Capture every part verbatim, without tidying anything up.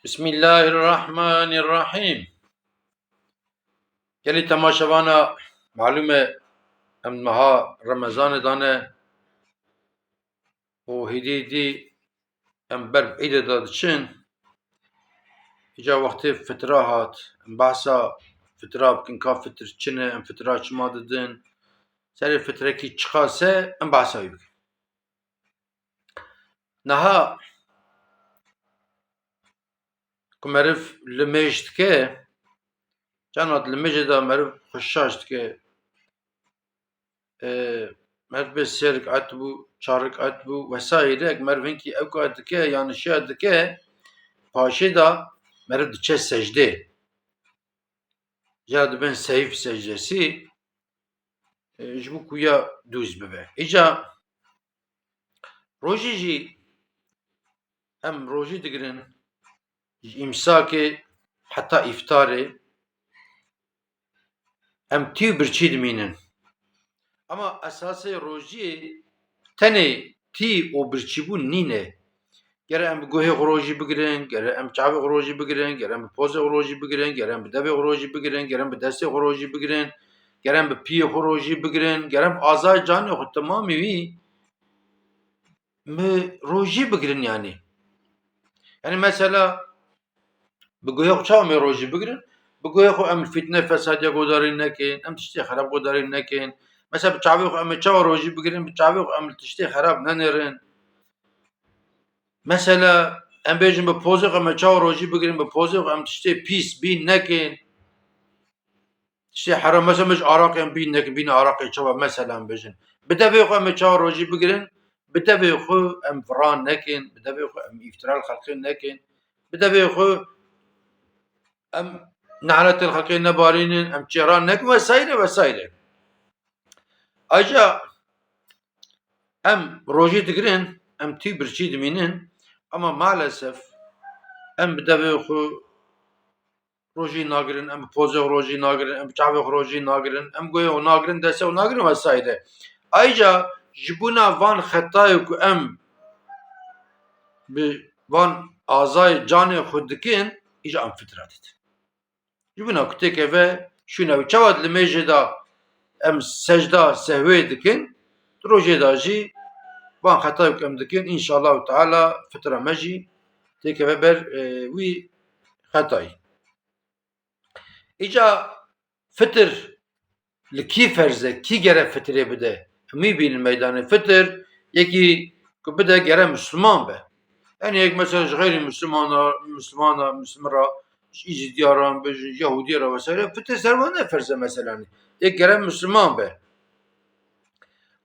Bismillahirrahmanirrahim. Gelî temaşevana, malûm e, em meha Remezanê dane û hêdî hêdî em ber bi îdê de diçin. Îca wextê fitra hat, em behsa fitra bikin, ka fitir çi ne, em fitra çima didin, serê fitrekî çiqas e, em behsa wî bikin. Niha ku meriv limêj dike, cana di limêjê de meriv xwe şaş dike. E, meriv bê sê rik'et bû, çar rik'et bû vesaire, meriv hinkî ew ka dike, yanlişiya dike, paşê de meriv diçe secdê. Jê re dibin sehîf secdesî, e, ji bo ku ya dûz bibe. Îca rojî jî em rojî digirin, ji îmsakê heta îftarê em tî û birçî dimînin. Ama esasê rojiyê tenê tî û birçîbûn nîne. Gere em bi guhê xwe rojî bigirin, gere em çavê xwe rojî bigirin, gere em bi pozê xwe rojî bigirin, gere em bi devê xwe rojî bigirin, gere em bi destê xwe rojî bigirin, gere em bi piyê xwe rojî bigirin, gere em bi azayê canê xwe temamî wî mi rojî bigirin yanî. Yanî mesela bi guhê xwe çawa em ê rojî bigirin? Bi guhê xwe em li fîtne fesadiya guhdarî nekin, em tiştê xerab guhdarî nekin. Mesela bi çavê xwe em ê çawa rojî bigirin? Bi çavê xwe em li tiştê xerab nenêrin. Mesela em bêjin bi pozê xwe em ê çawa rojî bigirin? Bi pozê xwe em tiştê pîs bîn nekin. Tiştê heram, mesela, min ji araqê em bîn nekin, bîn araqê çawa, mesela, em bêjin. Bi devê xwe em ê çawa rojî bigirin? Bi devê xwe em viran nekin, bi devê xwe em îftira li xelkê nekin, bi devê xwe em ne'letê li xelkê nebarînin, em çêran nekin vesaire vesaire. Ayrıca em rojî digirin, em tî birçî dimînin, ama maalesef em bi devê xwe rojî nagirin, em bi pozê xwe rojî nagirin, em bi çavê xwe rojî nagirin, em guhê xwe nagirin, destê xwe nagirin vesaire. Ayrıca ji bona van xetayê ku em bi van azayê canê xwe dikin, îca em fitra didin. Ji bona ku têkeve şûna wî. Çawa di limêjê de em secda sehwê dikin, di rojê de jî van xetayê ku em dikin, înşallahu teala fitra me jî têkeve ber, e, wî xetayî. Îca fitir li kî ferz e, kî gere fitirê bide? Em wî bînin meydanê. Fitir yekî ku bide gere Misliman be. Yanî yek mesela ji xeyrî Mislimana, Mislimana, Mislimra, ji Îzîdiya re, bêjin Yahûdiya re vesaire, fitir ser wan ne ferz e mesela. Yek gere Misliman be.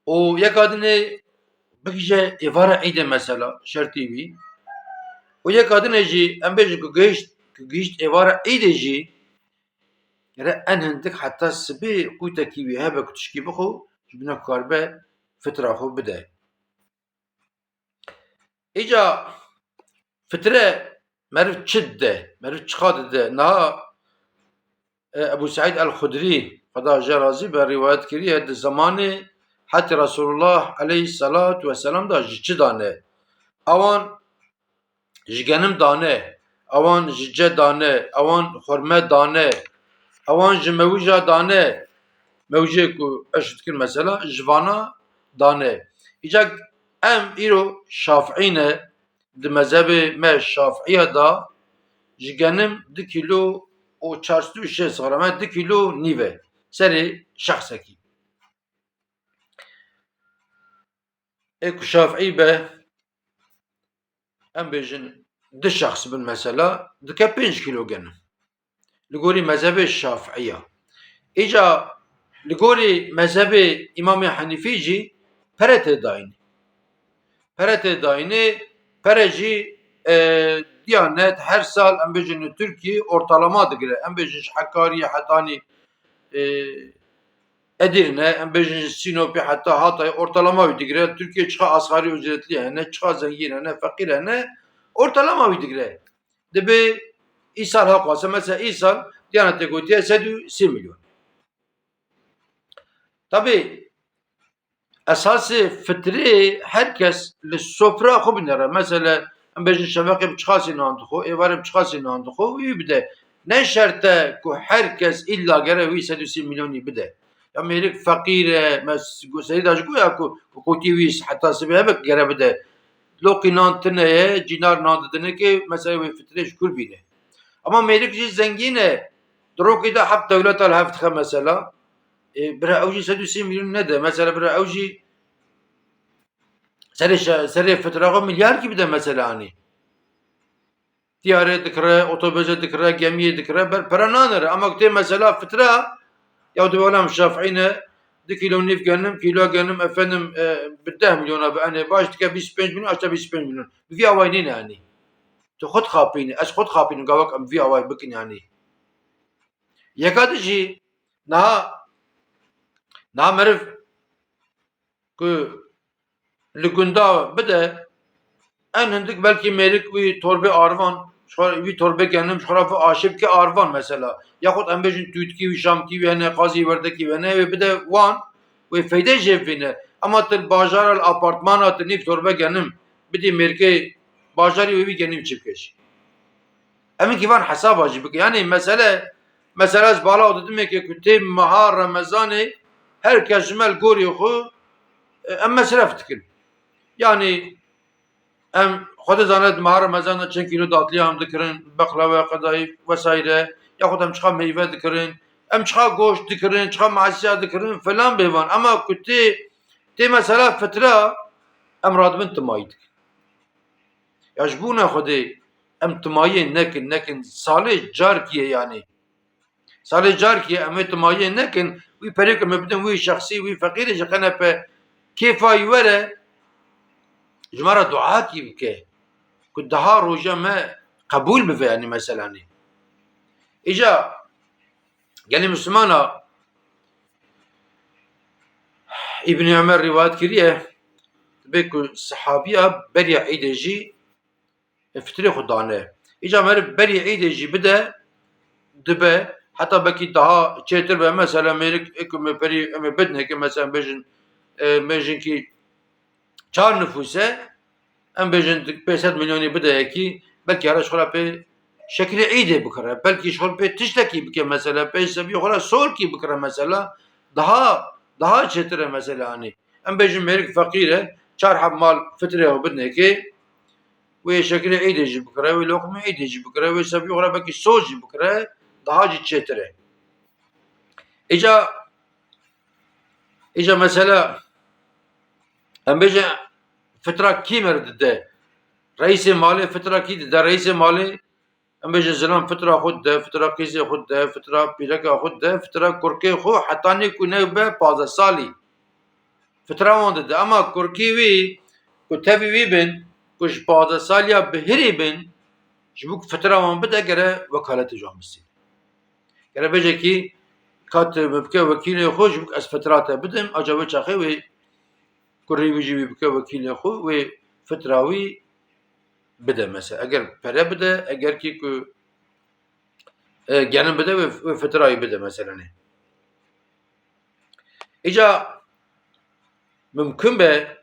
Û yeka dinê bigije êvara Îdê mesela, şertî wî. Û yeka dinê jî em bêjin ku gihişt, ku gihişt êvara Îdê jî, gere en hindik heta sibê qûtekî wî hebe ku tişkî bixwe, ji bîna ku karibe fitra xwe bide. Îca fitre meriv çi dide? Meriv çiqa dide? Niha, e, Ebu Seîd el-Xudrî, Xweda ji razî be, rîwayet kiriye, di zemanê hetê Resulullah aleyhisselatu vesselam de ji çi dane? Ewan ji genim dane, ewan ji ce dane, ewan xurme dane, ewan ji mewija dane, mewjê ku eş dikin mesela, ji vana dane. Îca em îro Şafiî ne, di mezhebê me Şafiiya de ji genim du kîlo û çar sed û şêst gram e, du kîlo nîv e serê şexsekî. Ê ku Şafiî be, em bêjin du şexs bin mesela, dike pênc kîlo genim. Li gorî mezhebê Şafiiya. Îca li gorî mezhebê Îmamê Henîfî jî pere tê dayînê. Pere tê dayînê, pere jî, e, Diyanet her sal, em bêjin, li Tirkiyê ortalama digire. Em bêjin ji Hekariyê hetanî, e, Edirne, em bêjin ji Sînopê heta Hatayê ortalama wî digire. Tirkiye çiqa asgari ücretli hene, çiqa zengîn hene, feqîr hene, ortalama wî digire. Dibê îsal ha xwase, mesela îsal Diyanetê gotiye sed û sî milyon. Tabî esasê fitrê her kes li sofra xwe binêre. Mesela Em bêjin şeveqê bi çiqasî nan dixwe, êvarê bi çiqasî nan dixwe, wî bide. Ne şert e ku her kes îlla gere wî sed û sî milyonî bide. Ya mêrik feqîr e, mes-, serî de ji goya ku, ku kotî wî heta sibê hebe gere bide. Loqî nan tune ye, cînar nan didinê kê, mesela wê fitrê ji kur bîne. Ama mêrik jî zengîn e, di rokê de heft dewleta li hev dixe mesela. Ê, bira ew jî sed û sî milyon nede. Mesela bira ew jî serê şe-, serê fitra xwe milyarkî bide mesela anî. Tiyarê dikire, otobêsê dikire, gemiyê dikire, ber pere nanere. Ama tê mesela fitra, ya dibe wela em Şafî ne, du kîlo nîv genim, kîlo genim, efendim, e, bi deh milyona bi enê baş dike bîst pênc milyon, aşta bîst pênc milyon. Bi vî awayî nîne anî. Tu xwe dixapînî, ez xwe dixapînim, gavak em vî awayî bikin anî. Yeka di jî niha, niha meriv ku li gunda bide, en hindik belkî mêrik wî torbê arvan, ji xwe, wî torbê genim ji xwe re aşê bike arvan mesela. Yaxud em bêjin tûtkî wî, şamkî wî hene, qazî werdekî wî hene, wê bide wan, wê feyde jê bivîne. Ema tu li bajara li apartmana tu nîv torbe genim bidî mêrkê bajarî wê wî genîm çi bike jî. Em hinkî van hesaba jî bike. Yanî mesele, mesela ez bala didimê ke ku tê meha Remezanê her kes ji me li gorî xwe, e, em mesref dikin. Yanî em xwe dizane di meha Remezan de çend kîlo datliya em dikirin, beqlawe, qedayîf vesaire, yaxud em çiqa meyve dikirin, em çiqa goşt dikirin, çiqa masiya dikirin, filan bêvan. Ema ku tê, tê mesela fitra, em radibin timayî dikin. Ya ji bona Xwedê em timayiyê nekin, nekin. Salê carkî ye yanî. Salê carkî ye em ê timayiyê nekin. Wî perê ku me bidin wî şexsî, wî feqîrê ji qenepe kêfa wî were, ji me re duakî bike. Ku daha roja me qebûl bibe yanî meselanê. Îca gelê Mislimana Îbnî Ömer rîwayet kiriye, dibê ku sehabiya beriya Îdê jî fitrê xwe dane. Îca meriv berî Îdê jî bide, dibe, heta belkî daha çêtir be. Mesela mêrik ê ku me berî em ê bidinê ke mesela bêjin, e, me jinkî çar nifûs e, em bêjin pênc sed milyonî bide yekî, belkî here ji xwe re pê şekilê Îdê bikire, belkî ji xwe re pê tiştekî bike mesela, pê sebî xwe re solkî bikire mesela, daha, daha çêtir e mesela anî. Em bêjin mêrik feqîr e, çar heb mal fitrê xwe bidinê kê, wê şekilê Îdê jî bikire, wê loqmê Îdê jî bikire, wê sebî xwe re belkî soz jî bikire, daha jî çêtir e. Îca, îca mesela, em bêje fitra kî meriv dide? Reîsê malê fitra kî dide? Reîsê malê, em bêje zilam fitra xwe dide, fitra qîzê xwe dide, fitra pîreka xwe dide, fitra kurkê xwe, hetanî ku nebe pazdeh salî. Fitra wan dide. Ema kurkî wî ku tevî wî bin, ku ji pazdeh saliya bihirî bin, ji bo ku fitra wan bide, gere wekaletê ji wan bistîne. Gere bêje kî, ka tu min bike wekîlê xwe, ji bo ku ez fitra te bidim, aca wê çaxê wê kurê wî jî wî bike wekîlê xwe, wê fitra wî bide mesela. Eger pere bide, eger kî ku, e, genim bide, wê, wê fitra wî bide mesela. Îca mimkun be,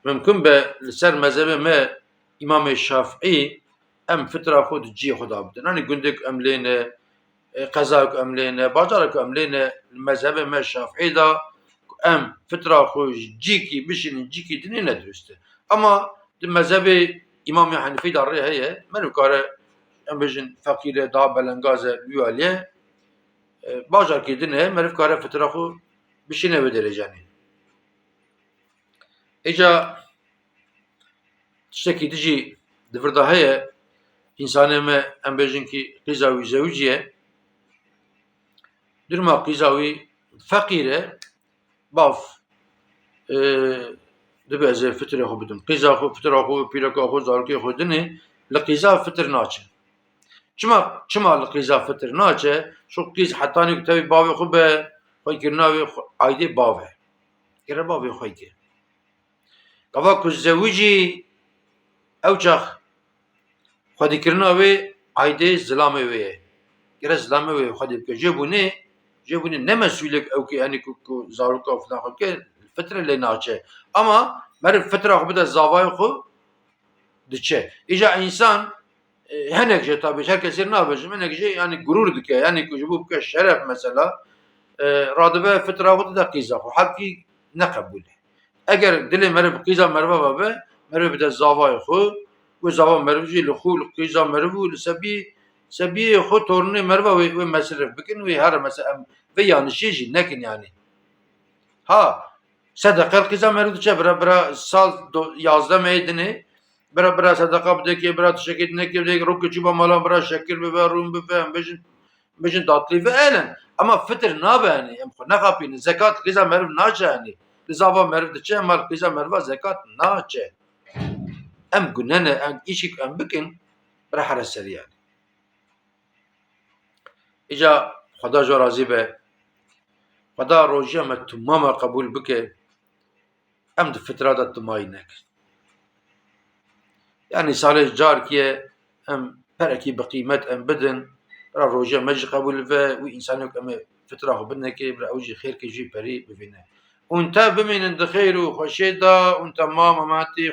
mimkun be li ser mezhebê me Îmamê Şafîî em fitra xwe di cihê xwe de bidin. Yanî gundê ku em lê ne, e, qeza ku em lê ne, bajara ku em lê ne, li mezhebê me Şafîî de ku em fitra xwe ji cîkî bişînin, cîkî dinê ne dirust e. Ama di mezhebê Îmamê Henîfî de rê heye, meriv kare, em bêjin, feqîr e, daha belengaz e, wî alî ye. E, bajarkê din e, meriv kare fitra xwe bişîne wê derêcanê. Îca tiştekî din jî di vir de heye, însanê me, em bêjin kî qîza wî zewicî ye, durma qîza wî feqîr e, bav, e, dibe ez ê fitrê xwe bidim. Qîza xwe, fitra xwe, pîreka xwe, zarokê xwe dinê, li qîza fitr naçe. Çima, çima li qîza fitr naçe? Ço qîz hetanî ku tevî bavê xwe be, xwekirina wê xwe, aydê bav e. Gere bavê xwe ke. Gava ku zewicî, ew çax xwedîkirina wê aydê zilamê wê ye. Gere zilamê wê xwedî bike. Jê bûnê, jê bûnê ne mesûlek ew ke, yanî ku, ku zaroka filan xwe bike, fitre lê naçe. Ama meriv fitra xwe bide zavayê xwe, diçe. Îca însan, e, hinek jê tabî, her kesê nabêjim, hinek jê, yanî, gurûr dike, yanî, ku ji bo bike şeref mesela, e, radibe fitra xwe dide qîza xwe. Halkî ne qebûl e. Eger dilê meriv bi qîza meriva ve be, meriv bide zavayê xwe, wê zava meriv jî li xwe, li qîza meriv û li sebî-, sebiyê xwe tornê meriva wê, wê mesrif bikin, wê here mesela em vê yanişê jî nekin, yanî. Ha, sedeqe li qîza meriv diçe, bira, bira sal do-, yazdeh mehê dinê, bira, bira sedeqa bidekê, bira tiştekê dinekê bidekê, rokê çûba mala, bira şekir bibe, rûn bibe, em bêjin, bêjin datlî ve elen. Ama fitir nabe, yanî, em xwe nexapînin, zekat li qîza meriv naçe, yanî. Li zava meriv diçe, ama li qîza meriva zekat naçe. Em gune ne, em îşik em bikin, bira here serî, yanî. Îca Xweda ji we razî be. Xweda rojiya me tumama qebûl bike. Em di fitra de tumayî nekin. Yanî salê carkiye em perekî bi qîmet em bidin. Bira rojiya me jî qebûl be, wî însanê ku em ê fitra xwe bidinekê, bira ew jî xêrkê jî perî bivîne. Hûn te bimînin di xêr û xweşê de, hûn temam ematî